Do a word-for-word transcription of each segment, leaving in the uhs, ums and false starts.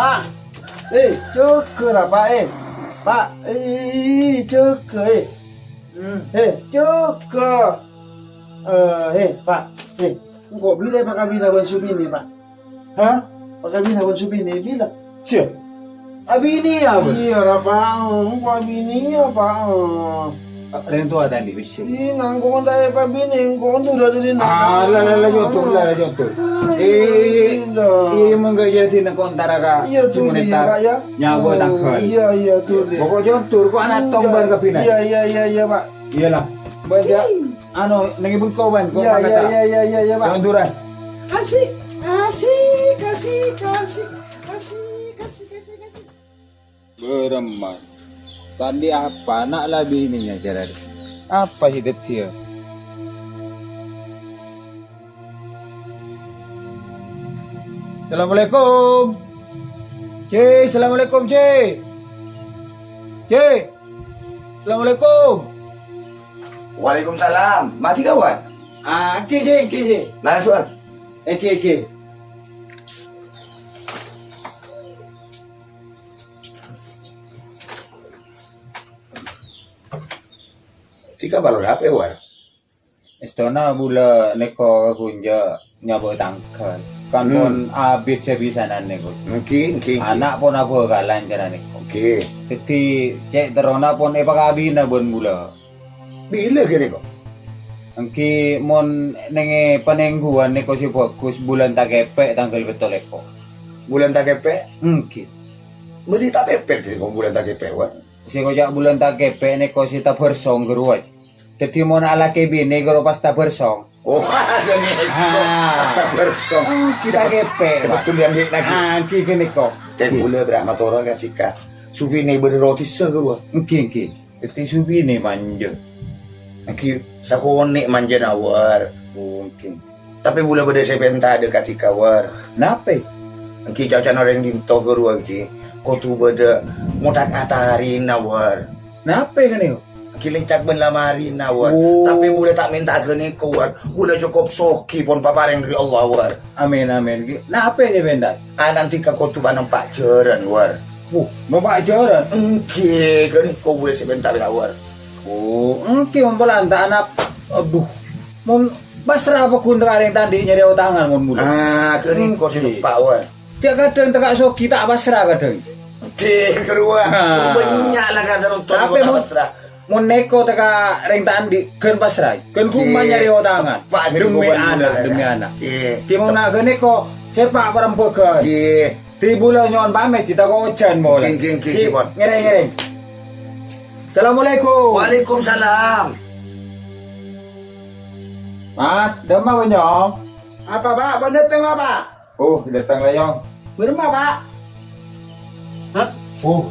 Pa', eh, jâgâ ra, Pa', eh. Pa', eh, jâgâ, eh. Hmm. Eh, jâgâ. Eh, eh, Pa', eh, engko' bilâ èpakabina bân Subini, Pa'? Hah? Pakabina bân Subini, bilâ? Siya? Abiniyâ, Pa'? Iyâ, ra, Pa'. Engko' abiniyâ, Pa'. Rèng towa tadi, wis. Ih, nangko' ta' èpabina, engko' ondur dâri nang. Ah, la, la, la, jhundur, la, la, jhundur. Ay, Eh, bilâ. Iyâ, mangga jadi nangko' antara ka Iyâ, si Duli, Moneta. Ya, Pa', ya. Nyawa Oh, tangghâl. Iyâ, iyâ, Duli. Pokok jhundur, kok ana' Iyâ. Tong bân kabina. Iyâ, iyâ, iyâ, iyâ, Pa'. Iyâ, la. Bân jâ-, Ih. anu, neng bengko bân, kok Iyâ, mangga iyâ, ta'. Iyâ, iyâ, iyâ, iyâ, Pa'. Jhunduran. Asik, asik, asik, asik, asik, asik, asik, asik. Bârâmma. Tadi apa? Ana' la biniyâ jârâ. Apa sè dhâddhiyâ? Assalamualaikum. Cè, assalamualaikum, Cè. Cè. Assalamualaikum. Waalaikumsalam. Mati kawan? Ah, èngghi, Cè, èngghi, Cè. Langsung. Èngghi, èngghi. Tika balon apa, War? Èstona bulâ nèko ghunja nyabâ tangghâl. Kan Hmm. pon abit sè bisanan nèko. Èngghi, èngghi, èngghi. Ana' pon abhâkalan cara nèko. Èngghi. Dhâddhi, cè' terrona pon èpakabina bân bulâ. Bilâ kènè ko? Èngghi mon nèngè panèngguwân nèko sè bhâghus bulân takèpè' tangghâl pètto lèko. Bulân takèpè'? Èngghi. Bânnè tapèpèt kènè ko bulân takèpè', Wan? Sè koca' bulân takèpè' nèko sè tabârsong ghâruwa. Dhâddhi mon alakè binè ghâruwa pas tabârsong. Oh, ghânèko. Ah. Pas tabârsong. Èngghi takèpè', Pak. Kebetulan, Dik, lagi. Ah, èngghi ghânèko. Kèng bulâ bârâmma toro ka Cika. Subinè bâdâ roti sè ghâruwa. Èngghi, èngghi. Dhâddhi Subinè manja. Èngghi sakonè' manjâna, War. Oh, èngghi. Tapè bulâ bâdâ sè pènta dâ' ka Cika, War. Napè? Èngghi cocana orèng dinto ghâruwa èngghi kodhu bâdâ ngotak atarina, War. Napè ghânèko? Èngghi lèncak bân lamarina, War. Oh. Tapè bulâ ta' mènta ghânèko, War. Bulâ cokop soghi pon paparèng dâri Allah, War. Amin, amin. Èngghi, napè sè pènta? Ana' Cika kodhu panompa' jhârân, War. Wuh, nompa' jhârân? Èngghi, ghânèko bulâ sè pènta, pènta, War. Oh, èngghi mon polana ta' ana-, adhu. Mon pasra paggun ta' rèng ta' andi' nyarè otangan mon bulâ. Ah, ghânèko sè Èngghi. Teppa', War. Jhâ' kadhâng tèka soghi ta' pasra kadhâng. Èngghi, ghâruwa. Ah. Bânnya' la kasar onto' Tapè ta' mon, pasra. Mon nèko tèka rèng ta' andi', ghân pasra. Ghân ghumma Èngghi. Nyarè otangan. Teppa' ghânèko Demi bulâ ana', la, demi ya. Ana'. Èngghi. Ghi mon na' ghânèko, sèpa' parembhâghân. Èngghi. Dhi bulâ nyo'on pamèt, dhi tako' ojhân molaè. Èngghi, èngghi, èngghi, Dhi, èngghi, pon. Ngèrèng, ngèrèng. Assalamualaikum. Waalaikumsalam. Mat, dâmma, Bonyong? Apa, Pak? Pon dâteng, Pak? Oh, dâteng, Bonyong. Bârâmma, Pak? Hah? Oh.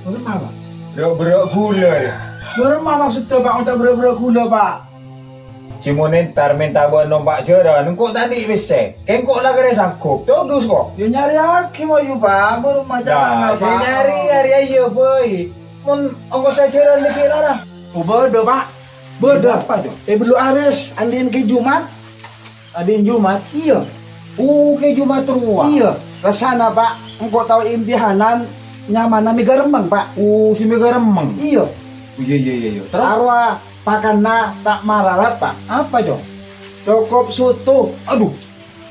Bârâmma, Pak? Berrâ'-berrâ' ghulâ, ya. Bârâmma maksodda, Pak, ngoca' berrâ'-berrâ' ghulâ, Pak? Cè' mon entar mènta bâ'na nompa' jhârân, engko' ta' andi' pèssè. Kèng engko' la karè sanggup. Todus, ko'. Ya, nyarèyaghi, moyu, Pak. Bârâmma carana, Pak? Sè nyarè, nyarè, iyâ, bhâi. Mon ongkossa jhârân lèbbi lara. Oh, bâdâ, Pak. Bâdâ. Apa, Cong? È Bulu Ares, andi'na Kè Jumat. Andi'na Jumat? Iyâ. Oh, Kè Jumat rowa. Iyâ. Rassana, Pak, engko' tao impihanan nyamana mè ghâremmèng, Pak. Oh, sè mè ghâremmèng? Iyâ. Oh, iyâ, iyâ, iyâ, iyâ. Terus? Arowa pakanna ta' malarat, Pak. Apa, Cong? Cokop soto. Adhu.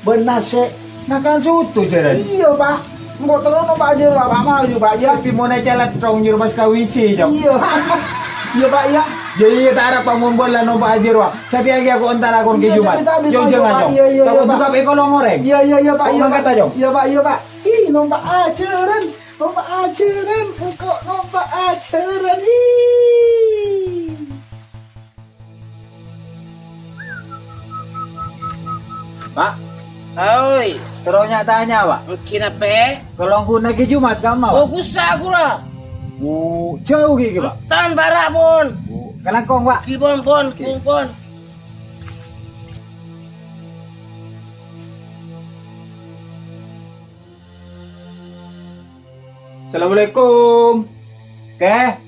Bân nasè'. Ngakan soto, jhârân? Iyâ, Pak. Engko' terro nompa' jhârân, Pak, mau, Pak, ya. Dhâddhi mon ècèlèt tong nyoro pas ka W C, Cong. Iyâ. Iyâ, Pak, ya. Iyâ, iyâ, ta' arapa mon bâlâ nompa' jhârân. Satèya ghi' aku entara kon Kè Jumat. Iyâ, iyâ, Cong, iyâ, jhângan, Pak. Cong. Iyâ, iyâ, Tako' iyâ, Pak. Jhugâ èkolong orèng. Iyâ, iyâ, iyâ, Pak. Kok iyâ, mangkat, Pak. Cong? Iyâ, Pak, iyâ, Pak. Ih, nompa' ajhârân. Nompa' ajhârân. Engko' nompa' ajhârân. Ih. Pak. Oi. Terro nya-tanya, Pak. Èngghi napè? Kolong ghuna Kè Jumat, kamma, Pak? Oh, busa ghura. Oh, jhâu ghi, Pak? Tan bara' pon. Oh, kalangkong, Pak. Ghi pon, pon, Oke. Pon, pon. Assalamualaikum. Kè?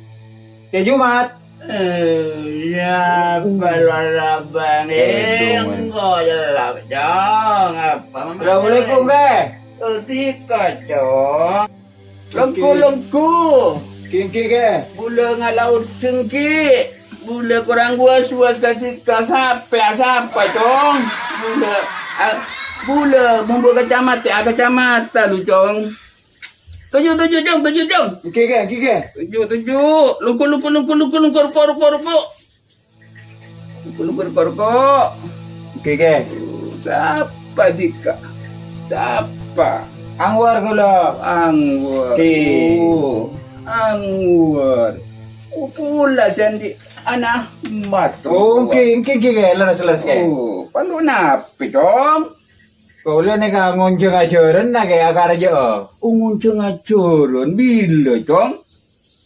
Kè Jumat. Eh, ya, balon abang. Aduh, engko' ya, Jong. Apa, Mama? Assalamualaikum, Kè. Dhika, Cong. Lenggu-lenggu. Ghi, ghi, ghi. Bulâ ngala' undeng, ghi. Bulâ korang was-was ka dhika. Sapa, sapa, Cong? Bulâ, ah, bulâ mon bâ' kacamata, ah, kacamata lu, Cong. Toju', toju', Cong, toju', Cong. Ghi, ghi, ghi, ghi. Toju', toju'. Lenggu, lenggu, lenggu, lenggu, lenggu, ruko', ruko', ruko'. Lenggu, lenggu, ruko', ruko'. Ghi, ghi. Sapa dhika? Sapa? Anwar kaulâ. Anwar. Ghi. Oh, Anwar. Oh, kaulâ sè andi' ana' mato. Oh, ghi, ghi, ghi, ghi. Leres, leres, ghi. Oh, parlo napa, Cong? Kaulâ nèka ngonjhâng ajhârân, na, ghi, akaraja'a. Oh, ngonjhâng ajhârân. Bilâ, Cong?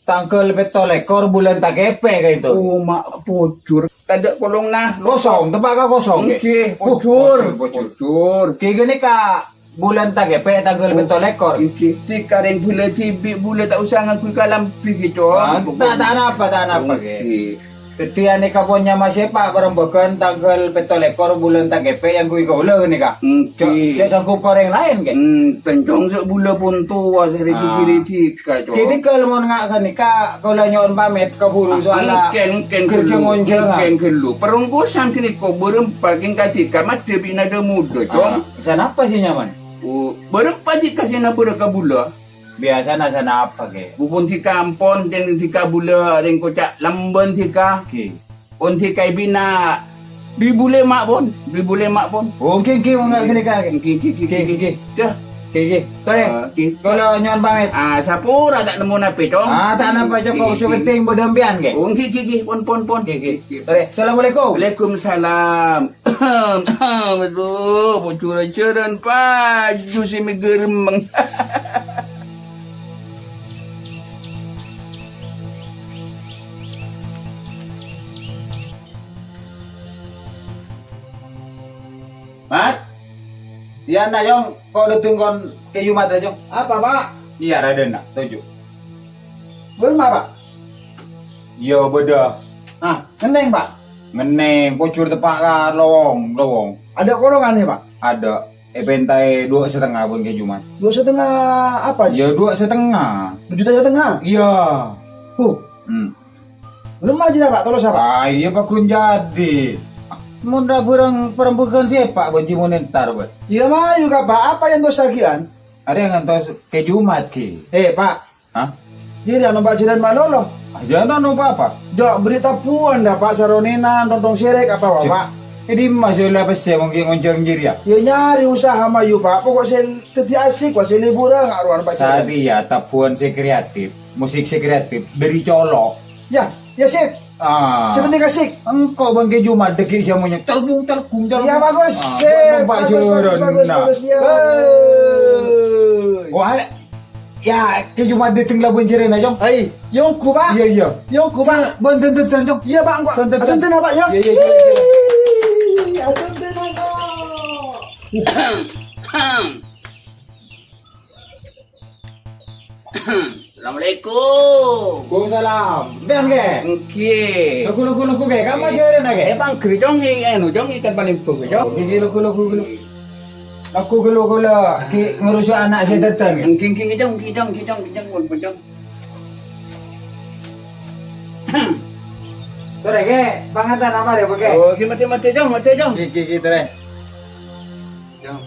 Tangghâl pètto lèkor bulân Takèpè' ka'dinto. Oh, ma' pojhur. Tadâ' kolongna. Kosong, teppa' ka kosong, ghi? Ngghi, pojhur. Pojhur, pojhur. Pojhur. Ghi, ghânèka bulân Takèpè' tangghâl pètto lèkor. Ngghi, dhika rèng bulâ dhibi', bulâ ta' osa ngangghuy kalambhi, ghi, Cong. Ah, ta', ta' napa, ta' napa, ghi. Ngghi. Dhâddhi anèka pon nyama sèpa' bârâmbaghân tangghâl pètto lèkor bulân Takèpè' èyangghuy kaulâ ghânèka. Ngghi. Jhâ', jhâ' sanggup ka orèng laèn, ghi? Hmm, tèn, Cong, sè bulâ pon towa sè rèjhekkè Ah. dhika, Cong. Ghi, tèngghâl mon nga' ghânèka kaulâ nyo'on pamèt kabhuru soalla Mungkin, mungkin kerja ghâllu, ngonjhânga. Mungkin ghâllu. Parongkosan ghânèka bârâmpa kèng kadhika maddhâ binè dâ-modâ, Cong. Ah, sanapa sè nyaman? Oh, bârâmpa dhika sè nabârâ ka bulâ? Biyasana sanapa, ghi? Bu pon dhika ampon, dhing dhika bulâ, rèng koca' lambân dhika. Ghi. Pon dhika èbina. Bi bulâ ma' pon, bi bulâ ma' pon. Oh, ghi, ghi, mangga ghânèka, ghi. Ghi, ghi, ghi, Ghi, ghi, ghi. ghi. Dah. Ghi, ghi. Torè. Ah, ghi. Kaulâ nyo'on pamèt. Ah, sapora ta' nemmo napè, Cong. Ah, ta' napa, Cong. Ghi, Kok ghi. sè pentèng bâdâ sampèyan, ghi. Oh, ghi, ghi, ghi. Pon, pon, pon. Ghi, ghi. Ghi, ghi. Torè. Assalamualaikum. Waalaikumsalam. Aduh, bocor ajaran paju sè mèghâremmèng. Mat, iyâ, na', Jong, ko' dâteng kon kèju mat, Jong. Apa, Pak? Iyâ, Raden, na', toju'. Bârâmma, Pak? Iyâ, bâdâ. Ah, ngennèng, Pak? Ngennèng, pojhur teppa' ka lowong, lowong. Adâ' kolongan, yâ, Pak? Adâ'. Èpèntaè duwâ' satengnga pon kèju mat. Duwâ' satengnga apa? Iyâ, duwâ' satengnga. Dua juta satengnga? Iyâ. Huh. Hmm. Bârâmma jârèya, Pak? Tolossa, Pak? Ah, iyâ, pagghun jadi. Mon ra bârâng parembâghân sèpa' bân jimon entar, bân. Iyâ, mayu, Pak. Apa yang tos sagi'an? Arèya ngantos kèju mat, ghi. Eh, Pak. Hah? Jârèya nompa' jârân malolo. Ah, jârân nompa' apa? Jhâ' bâri' tabbhuwân, dâ', Pak, saronèna, tontong sèrèk apa, Pak? È dimma sè ollè pèssè mon ghi' ngonjhâng jârèya? Yâ, nyarè usaha mayu, Pak. Pokok sè dâddhi asik, Pak, sè liburân, nga' rowa, Pak. Satèya, tabbhuwân sè kreatif, musik sè kreatif, dâri colo'. Yâ, yâ, sip. Ah. Sè pentèng asik. Engko' bân kèju mat dhâggi' sè amonya. Calbung, calbung, calbung. Yâ, bagus, sip. Bagus, bagus, bagus, yâ. Wah, yâ, kèju mat dâteng labân jârèna, Jong. Hai, yâ ongghu, Pak. Iyâ, iyâ. Yâ ongghu, Pak. Bân, bân, bân, Jong. Iyâ, Pak, engko'. Bân, bân, bân. Atèntèna, Pak, yâ. Iyâ, iyâ, iyâ, iyâ. Atèntèna, Pak. Assalamualaikum. Waalaikumsalam. Sampèyan, Kè? Ngghi. Lagu, lagu, lagu, Kè? Kamma jârèna, Kè? Eh, pangghâr, Cong, eh, anu, Cong, ikan paling bagus, Cong. Oh, ngghi, lagu, lagu, lagu. Lagu ghâllu kaulâ, ghi' ngurusi ana' sè dâteng. Ngghi, ngghi, ngghi, Cong, ngghi, Cong, ngghi, Cong, ngghi, Cong, ngghi, Cong. Torè, Kè, pangantèna marè, Kè? Oh, ghi, matè, matè, Cong, matè, Cong. Ghi, ghi, ghi, torè. Jong.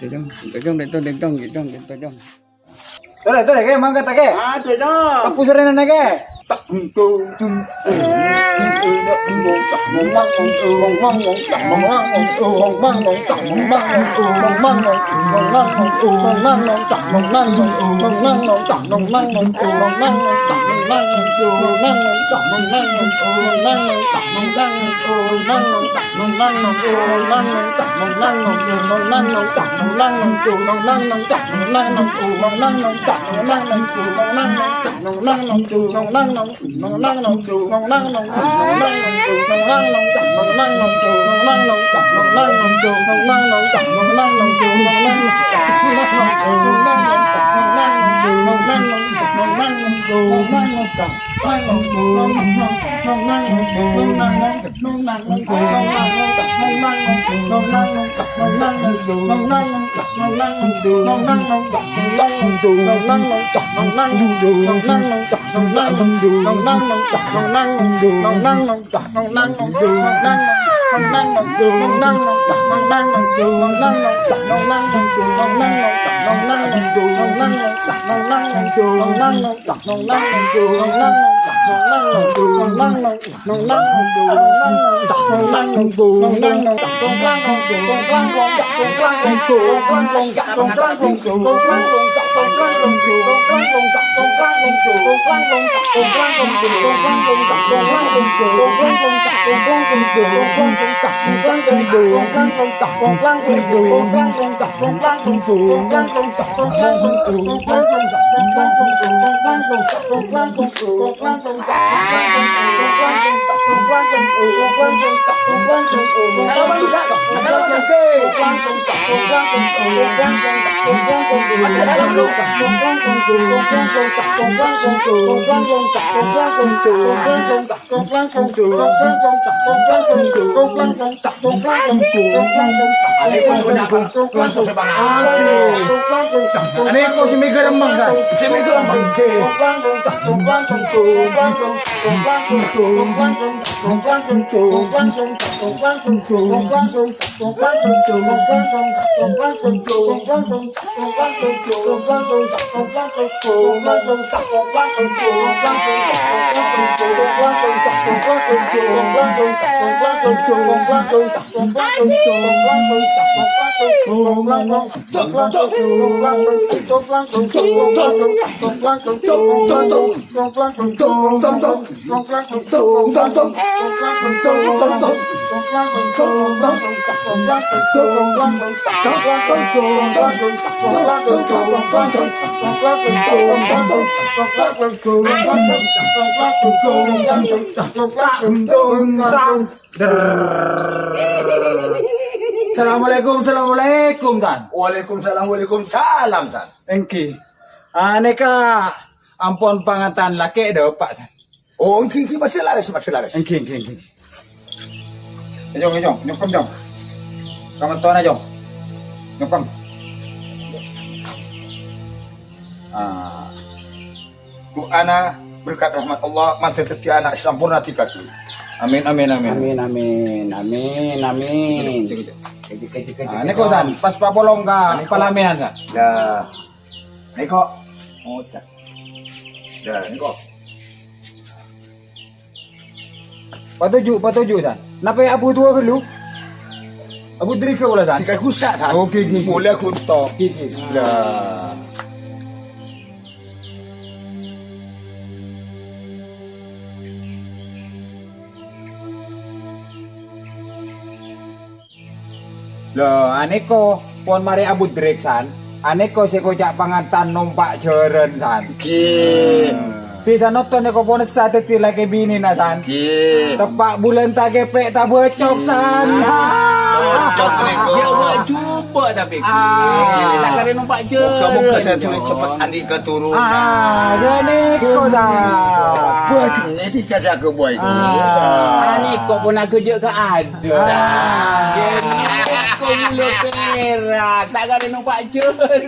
Dentong, dentong, dentong, dentong, dentong, dentong, dentong. Torè, torè, Kè, mangkat, Kè. Ah, dentong. Aku serena, Kè. Tak tung tung tung. Aneko sè mèghâ remmang, San. Sè mèghâ remmang. Assalamualaikum, assalamualaikum, Tan. Waalaikumsalam, waalaikumsalam, San. Èngghi. Ah, nèka ampon pangantan lakè' dâpa', San. Oh, èngghi, èngghi, maddhâ larès, maddhâ larès. Èngghi, èngghi, èngghi. Ayo, ayo, nyokom, Jong. Ka mèttowanna, Jong. Nyokom. Ah. Du'ana berkat rahmat Allah, mandhâr dhâddhi ana' sè samporna dhika. Amin, amin, amin. Amin, amin, amin, amin. Cek, cek, cek. Cek, cek, cek, cek, Ah, cek, nèko, cek. San, pas papolong ka Nèko. Palamèyan, San. Lah. Nèko. Oh, cek. Lah, nèko. Patoju', patoju', San. Napa ya Abu Tua ghâllu? Abu Driga pola, San. Dhika gusa', San. Oke, oke, oke. Pola ghunto. Oke, oke. Lah. Lho, anèko pon marè abudrek, San. Anèko sè koca' pangantan nompa' jhârân, San. Ghi. Bisa nonton nèko pon essa dhâddhi lakè binèna, San. Ghi. Teppa' bulân ta' kèpè' ta' bâcok, San. Bâcok nèko. Ya, wala jhubâ' tapè. Ah. Ta' karè nompa' jhârân. Moga-moga sè duwâ' cepet andi' keturunan. Ah, ghânèko, San. Bâjengngè dhika sè aghâbây. Ah. Anèko pon aghâjâ' ka Aduh. Ah. Yen kok mula pèra', ta' karè nompa' jhârân.